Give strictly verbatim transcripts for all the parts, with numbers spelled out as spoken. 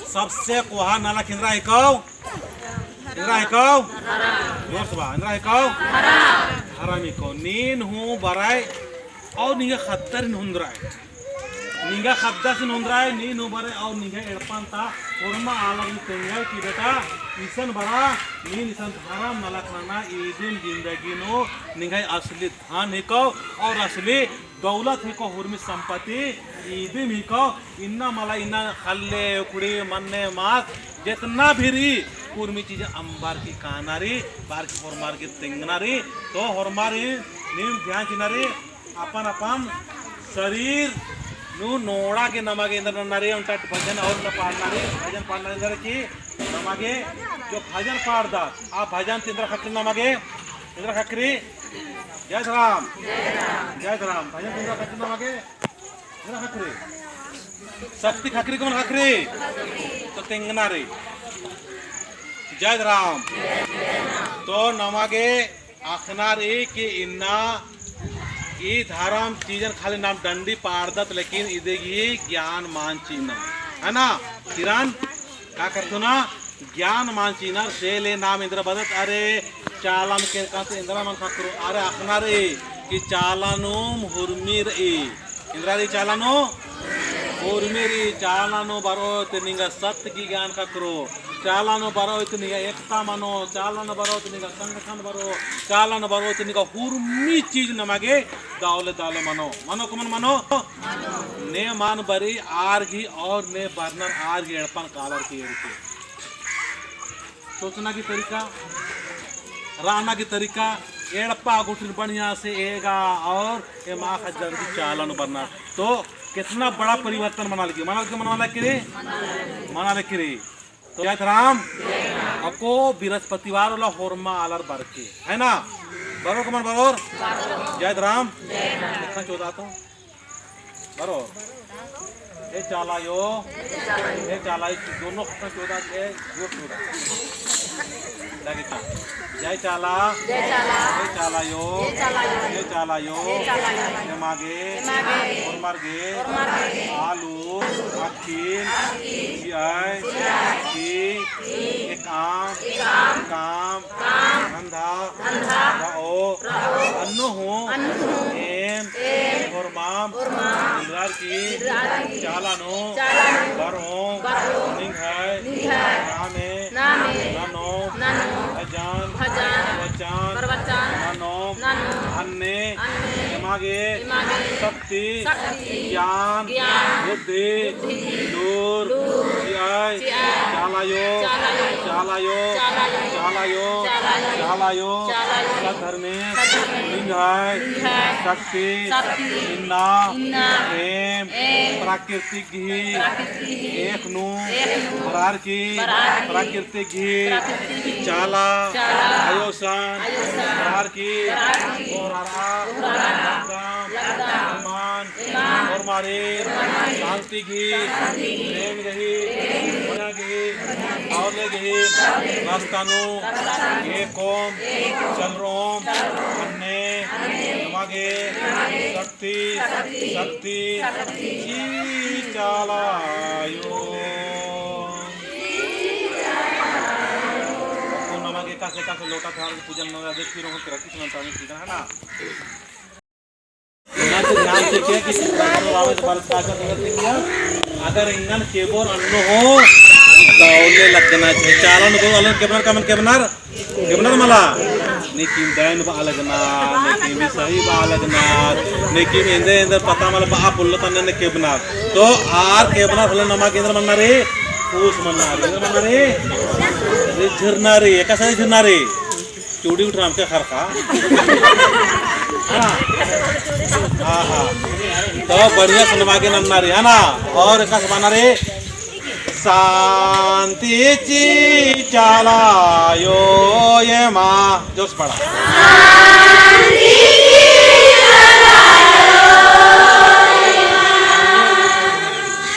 सबसे कोहा नलख एन्दरा हिकौ? एन्दरा हिकौ? जोर से बआ, एन्दरा हिकौ? धरम हिकौ। नीन हूँ बरई और निंग्है ख़द्दारिन हूँ ओन्दरई। निंग्है ख़द्दासिन हूँ ओन्दरई, नीन हूँ बरई और निंग्है एड़पन ता होरमा आलर तेंगई कि बेटा, इसन बरआ, नीन इसन धरम नलख नना, इदिम जिंदगी नू निंग्है असली धन हिकौ और असली दौलत हिकौ, हुरमी संपत्ति इदिम हिकौ। इन्ना मला इन्ना ख़ल्ले, उखड़ी, मन्न, मास, जेतना भी रई, हुरमी चीज अम्बर की काना रई, बअर की होरमर की तेंगना रई। तो होरमर नीम ध्यान चिअना रई, अपन अपन शरीर नू नोड़ा गे नमा गे एन्दरा नन्ना रई, ओन्टा भजन और ना पाड़ना रई, भजन पाड़ना रई एन्दरा कि नमा गे जो भजन पाड़दत, आ भजन ती एन्दरा ख़क्खरई नमा गे, एन्दरा ख़क्खरई, जय धरम। जय धरम। भजन ती एन्दरा ख़क्खरई नमा गे, एन्दरा ख़क्खरई। शक्ति ख़क्खरई कि मल ख़क्खरई? तो तेंगना रई। जय धरम। तो नमा गे अख़ना रई कि इन्ना ई धरम चीजन खाली नाम डंडी पाड़दत, लेकिन इदी गही ज्ञान मल चिअना, है ना? किरण का करतो ना, ज्ञान मल चिअना, से ले नाम एन्दरा बअदत, अरे चाला नू केरकन ती एन्दरा मल ख़क्खरो, अरे अख़ना रई कि चाला नूम हुरमी रई। एन्दरा रई चाला नू? हुरमी रई। चाला नू बरओ ती निंगा सत्य गही ज्ञान ख़क्खरो। चाला नू बरओ ती निंगा एकता मनो। चाला नू बरओ ती निंगा संगठन बरओ। चाला नू बरओ ती निंगा हुरमी चीज नमा गे दव ले दव ले मनो। मनो का मल मनो? ने मल बरई आर गही और ने बरनर आर गही एड़पन कालर की एड़पी। सोचना की तरीका, रहना की तरीका, एड़पा गुट्ठिन बढ़िया से एगा और एमा ख़ज्जर की चाला नू बरना। तो कितना बड़ा परिवर्तन मना लगी, मना लगी, मना लगी रे? मना लगी रे। तो जय धरम। अक्कु बृहस्पतिवार वाला होरमा आलर बरके, है ना? बरओर का मल बरओर? जय धरम। इतना चौदह तो बरओ। ए चाला आयो, ए चाला आयो, दोनों ख़क्खरन चौदह के, जोर चौदह। लगे था। जय चाला, जय चाला। ए चाला आयो, ए चाला आयो। ए चाला आयो, ए चाला आयो। एमा गे, एमा गे। होरमर गे, होरमर गे। आलू, अक्किन, अक्किन। चिअय, चिअय। की, की। एकअम, एकअम। काम, काम। धंधा, धंधा। रओ, रओ। अन्नु हूँ, अन्नु हूँ। M, M. होरमाम, होरमाम। इन्द्रार की, इन्द्रार की। चाला नू, चाला नू। बरओम, बरओम। निंग्है, निंग्है। नामे, नामे। ननोम, ननोम। भजन, भजन। प्रवचन, प्रवचन। ननोम, ननोम। अन्ने, अन्ने। एमा गे, एमा गे। शक्ति, शक्ति। ज्ञान, ज्ञान। बुद्धि, बुद्धि। दूर, दूर। चिअय, चिअय। चाला आयो, चाला आयो। चाला आयो, चाला आयो। चाला आयो। चाला आयो। चाला आयो। सत धर्मे, सत धर्मे। निंग्है, निंग्है। शक्ति, शक्ति। इन्ना, इन्ना। एम, एम। प्राकृतिक गही, प्राकृतिक गही। एख़ नू, एख़ नू। बरअर की, बरअर की। प्राकृतिक गही। प्राकृतिक गही। चाला, चाला। आयोसन, आयोसन। बरअर की, बरअर की। ओरारा, ओरारा। लगदम, लगदम। एमन, एमन। होरमारिन, होरमारिन। शांति गही, शांति गही। प्रेम गही, प्रेम गही। मया गही, दव ले गही। रस्ता नू, रस्ता नू। एकोम, एकोम। चलरोम, चलरोम। अन्ने, अन्ने। एमा गे, एमा गे। शक्ति, शक्ति, शक्ति, शक्ति। ई चाला आयो। तो नमा गे एकासे एकासे लोटा थाल पूजन नना दे, फिर हम प्रैक्टिस नना चालू कीदन, है ना? इन्ना तो ध्यान से किया कि अगर एंगन केबोर अन्नु हूँ, तो उल्ले लगना चाहिए। चालन को अलग केबनर का मन केबनर? केबनर मला, नेकिम डाइन बआ लगनर, नेकिम ईसाई बआ लगनर, नेकिम एन्देर एन्देर पता मला बआ पोल्लो तन्ने ने केबनर। तो आर केबनर होले नमा गे एन्देर मन्ना रे, खुश मन्ना रे, एन्देर मन्ना रे, रिझरना रे, एकासे रिझरना रे, चूड़ी उठराम के खरखा। हाँ, हाँ, हाँ। तो बढ़िया से नमा गे नन्ना रे, है ना? और एकासे मन्ना रे, शांति ची चाला आयो एमा। जोर से पढ़ा।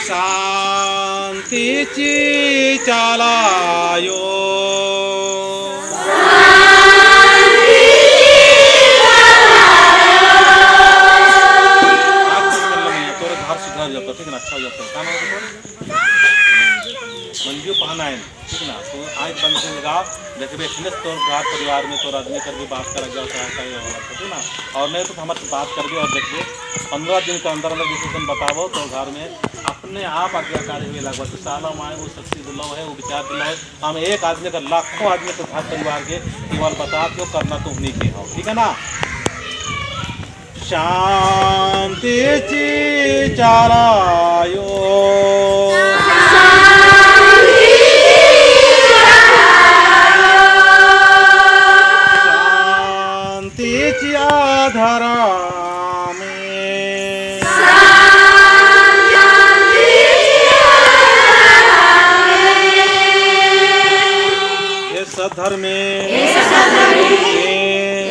शांति ची चाला आयो। तोरे घर सुधर जाता, ठीक ना? अच्छा हो जाता। का नाम है तुम्हारा? मंजू पहनाएन, ठीक ना? तो आँख बंद करके लगा, देखबे, अखने से तोर घर परिवार में तोर आदमी कर भी बात करा गया, सहायता ये वाला, ठीक ना? और नहीं तो हमर से बात करबे और देखबे, पन्द्रह दिन के अंदर अंदर decision बताबो, तो घर में अपने आप आज्ञाकारी हुए लगबा। तो साला माय वो शक्ति दिलाओ है, वो विचार दिलाओ है। हम एक आदमी का, लाखों आदमी का घर परिवार के केवल बता के करना तो उन्हीं के हो, ठीक है ना? शांति चिच्चर आयो। शांति चिच्चर आयो। शांति चिच्चर आयो। ए सत धर्मे, ए सत धर्मे, ए,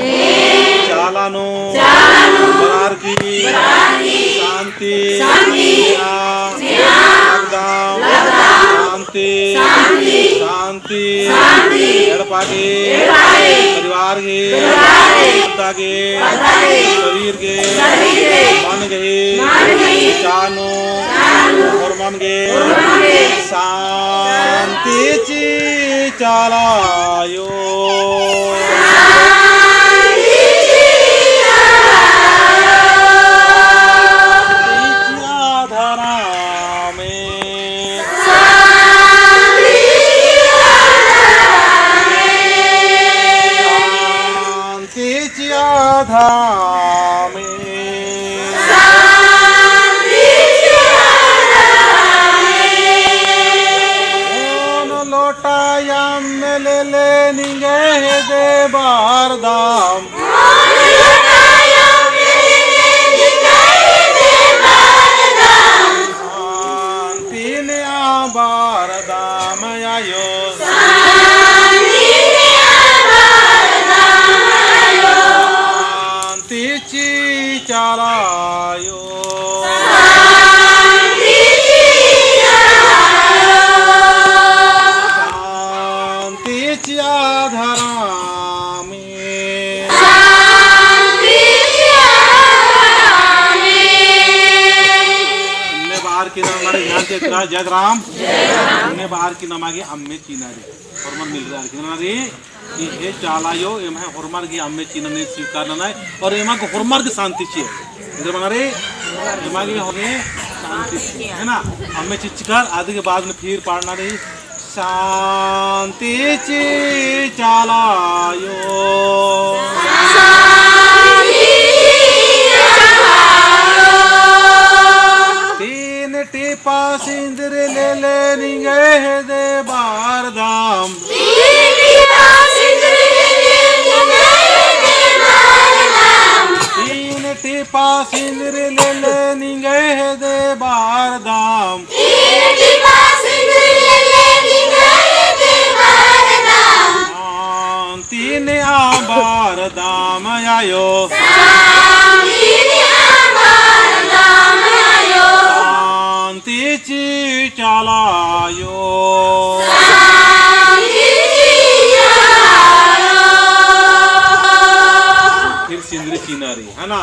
ए, चाला नू, चाला नू, बरअर की, बरअर की, शांति, शांति, नेआ, नेआ, लगदम, लगदम, शांति, शांति, शांति, शांति, एड़पा गे, एड़पा गे, परिवार गे, परिवार गे, पद्दा गे, पद्दा गे, शरीर गे, शरीर गे, मन गे, मन गे, चानू, चानू, होरमम गे, होरमम गे, शांति चिच्चर आयो। शांति चिच्चर आयो। शांति चिच्चर आयो। धर्मे। शांति चिच्चर आयो। शांति चिच्चर आयो। शांति चिच्चर आयो। ओन लोटा अम्म लेले निंग्है हेद्दे बरदम। शांति नेआ बरदम आयो। शांति नेआ बरदम आयो। शांति चिच्चर आयो। शांति चिच्चर आयो। शांति चिच्चर आयो। धर्मे। शांति चिच्चर आयो। अन्ने बअर की नम्है ध्यान चिच्चका, जय राम। अन्ने बअर की नमा गे अम्मे चिअना रई। होरमर मिलरअर की नना रई, ई हे चाला आयो, एम्है होरमर गे अम्मे चिअना नू स्वीकार ननय, और एमा गे होरमर गे शांति चिअय। इन्द्र मना रई, एमा गे होरमर गे शांति चिअय, है ना? अम्मे चिच्चकर, अदि के बाद में फिर पाड़ना रई। शांति चिच्चर आयो। शांति चिच्चर आयो। तीन टीपा सिंदरी लेले निंग्है हेद्दे बरदम। तीन टीपा सिंदरी लेले निंग्है हेद्दे बरदम। तीन टीपा सिंदरी लेले निंग्है हेद्दे बरदम। तीन टीपा सिंदरी लेले निंग्है हेद्दे बरदम। शांति नेआ बरदम आयो। शांति नेआ बरदम आयो। शांति चिच्चर आयो। शांति चिच्चर आयो। फिर सिंदरी चिअना रई, है ना?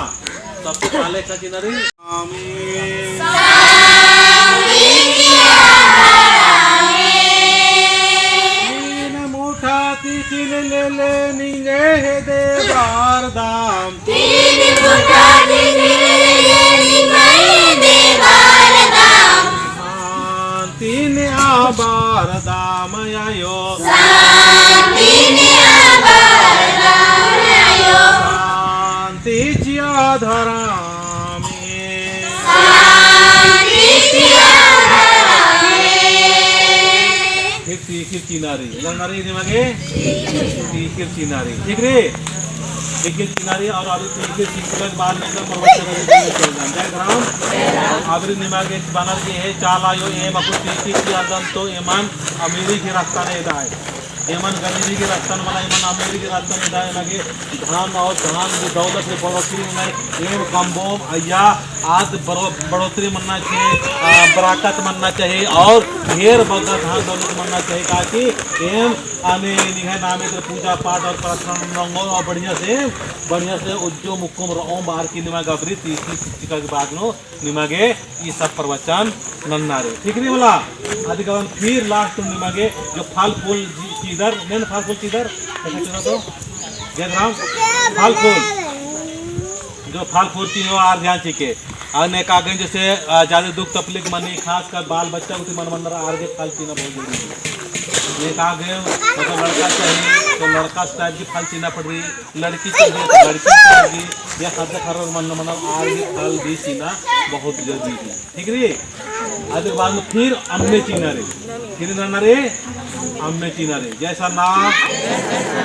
सबसे पहले का चिअना रई। आमीन। तीन मुठा तिख़िल लेले निंग्है हेद्दे बरदम। तीन मुठा तिख़िल लेले निंग्है हेद्दे बरदम। शांति नेआ बरदम आयो। शांति नेआ बरदम आयो। शांति चिच्चर आयो धर्मे। शांति चिच्चर आयो धर्मे। फिर तीख़िल चिअना रई। एन्देर चिअना रई निमा गे? तीख़िल चिअना रई। ठीक रई? तीख़िल चिअना रई और अभी तीख़िल चिअना के बाद में एकदम प्रवचन करना है। जय राम। अभी निमा गे बअनर की हे चाला आयो, एम अक्कु तीख़िल चिअदम तो एमन अमीरी के रास्ता नू एदाय। एमन गरीबी के रास्ता न मला, एमन अमीरी के रास्ता न जाए लगे। धन और धन की दौलत की बढ़ोतरी में एम कमबोम, अइय्या आद बढ़ो-, बढ़ोतरी मन्ना चाहिए, आ, बरकत मन्ना चाहिए और ढेर बग्गे धन दौलत मन्ना चाहिए, ताकि एम आने निंग्है नामे तर पूजा पाठ और प्रार्थना नंगो और बढ़िया से, बढ़िया से उज्जो मुक्कम रओम बअर की निमा गे अबरी तीसरी शिक्षिका के बाद नू निमा गे ई सब प्रवचन नन्ना रई। ठीक रई मला? अदिक बाद फिर last निमा गे जो फल फूल चि-, चिदर, मेन फल फूल चिदर, ऐसा चुना तो? जय राम। फल फूल। जो फल फूल चिनो आर ध्यान चिके। और नेका गे जैसे, अ, ज्यादा दुख तकलीफ मनी, खासकर बाल बच्चा गुट्ठी मल मन्नर आर गे फल चिना बहुत जरूरी है। नेका गे मतलब लड़का चाहिए, तो लड़का type की फल चिना पड़ रई। लड़की चाहिए तो लड़की चाहिए, या खाद्य खर्र मन मन आर भी फल भी चिना बहुत जरूरी है। ठीक रई? अदिक बाद में फिर अम्मे चिना रई, फिर नन्ना रई, अम्मे चिना रई। जय सरना,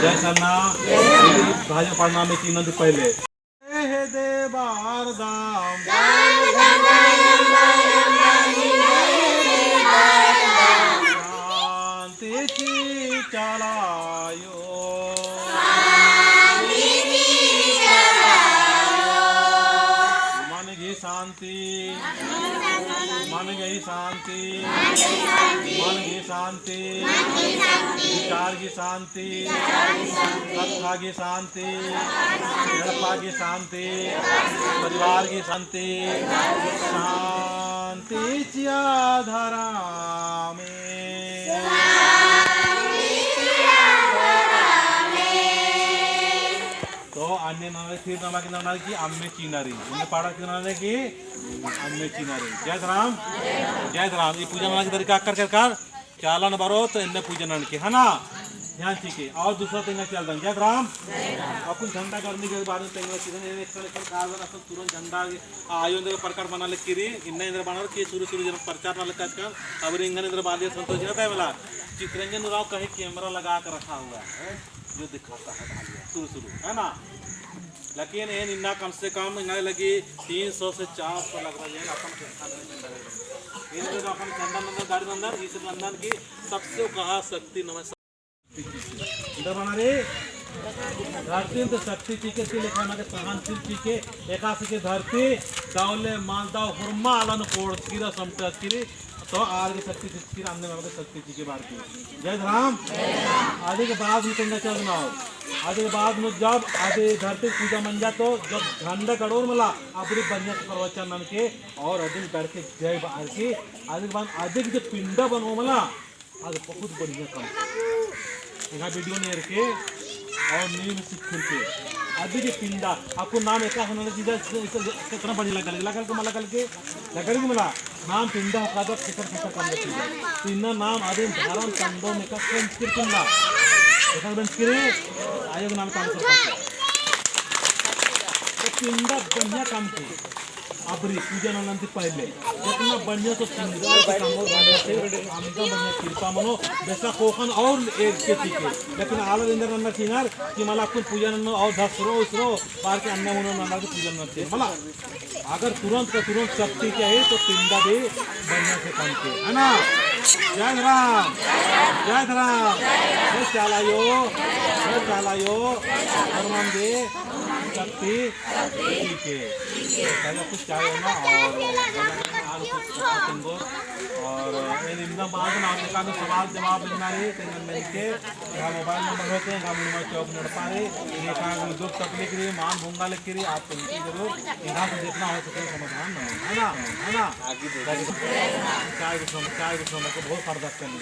जय सरना। भाई प्रणाम चिना तो पहले। हे दे बारदाम। शांति चिचाला आयो। मन गही शांति, मन गही शांति, मन गही शांति, विचार गही शांति, कत्था गही शांति, एड़पा गही शांति, परिवार गही शांति, शांति चिआ धरमे। तो अन्ने नना रई, फिर नमा गे नना रई कि अम्मे चिना रई। इन्ने पाड़ा की नना रई कि अम्मे चिना रई। जय धरम, जय धरम। ई पूजा नना की तरीका अक्कर केरकर चालन बरओ तो इन्ने पूजा ननके, है ना? ध्यान चिके। और दूसरा तेंगा चलदन। जय धरम। अक्कुन झंडा गड़नी के बारे में तेंगा चिदन, एक साल, एक साल काल बना, अक्कुन तुरंत झंडा आयो एन्देर प्रकट मना लगी रई, इन्ने एन्देर बनर कि शुरू शुरू जब प्रचार नना लगी आजकल, अब रिंगन एन्देर बालिया संतोष जी ना ताई वाला, चित्रंजन उराँव कहीं camera लगा कर रखा हुआ है, जो दिखाता है बालिया, शुरू शुरू, है ना? लेकिन एन इन्ना कम से कम एंगा लगी तीन सौ से चार सौ लग रहा है, अपन चंदा नंदन, इन्ने तो अपन चंदा नंदन, गाड़ी नंदन, इस नंदन की सबसे कहा शक्ति नमः एन्देर बना रई, धरती तो शक्ति चिके, ती लेखा ना के सहनशील चिके, एकासे के धरती दौले मालदा होरमा आलन कोड़ किरा समटस किरी, तो आर गे शक्ति चिचकी रई, अन्ने नमा गे शक्ति चिके बअर की। जय धरम। अदिक बाद में तेंगा चलना हो। अदिक बाद में जब अदि धरती पूजा मंजा तो जब झंडा गड़ोर मला, अबरी बढ़िया से प्रवचन ननके और अदिन गड़के जय बअर की। अदिक बाद अदिक जो पिंडा बनओ मला, अदि बहुत बढ़िया काम। एंगा video ने एरके और नीम सिखुरके। अदिक पिंडा, अक्कु नाम एका होना लगी जा, कितना बढ़िया लगा, लगा, लगा, लगा, लगा, लगा, लगा, नाम पिंडा होका दो, फिकर, फिकर कम रखी जाए। तो इन्ना नाम आदिन धारण कंदो में का संस्कृत पिंडा। एका संस्कृत, आयोग नाम काम करता है। तो पिंडा बढ़िया काम की। अबरी पूजा नन्ना ती पहले जितना बढ़िया तो सिंगार के काम हो, बढ़िया से, हमका बढ़िया कृपा मनो, वैसा कोखन और एक के ठीक है। लेकिन आलर एन्देर नन्ना चिनर कि मला अक्कुन पूजा नन्ना और धसरो उसरो पार के अन्ने मुनो नन्ना की पूजा नन्ना चाहिए। मला अगर तुरंत का तुरंत शक्ति चाहिए तो पिंडा भी बढ़िया से काम के, है ना? जय धरम, जय धरम, जय चाला आयो, जय चाला आयो, धर्मम दे शक्ति ठीक है। पहले कुछ चाय होना और और एन इन्ना बाद में आप लोगों का सवाल जवाब लेना रही, तो मैं मिलके यहाँ mobile number होते हैं, यहाँ मुनिमा चौक नड़पा रहे, ये कहाँ कोई दुख तकलीफ रही, मान भूंगा लेके रही, आप तुमसे जरूर यहाँ से जितना हो सके समाधान ना, है ना, है ना? चाय को सुन, चाय को सुन, बहुत फर्क करने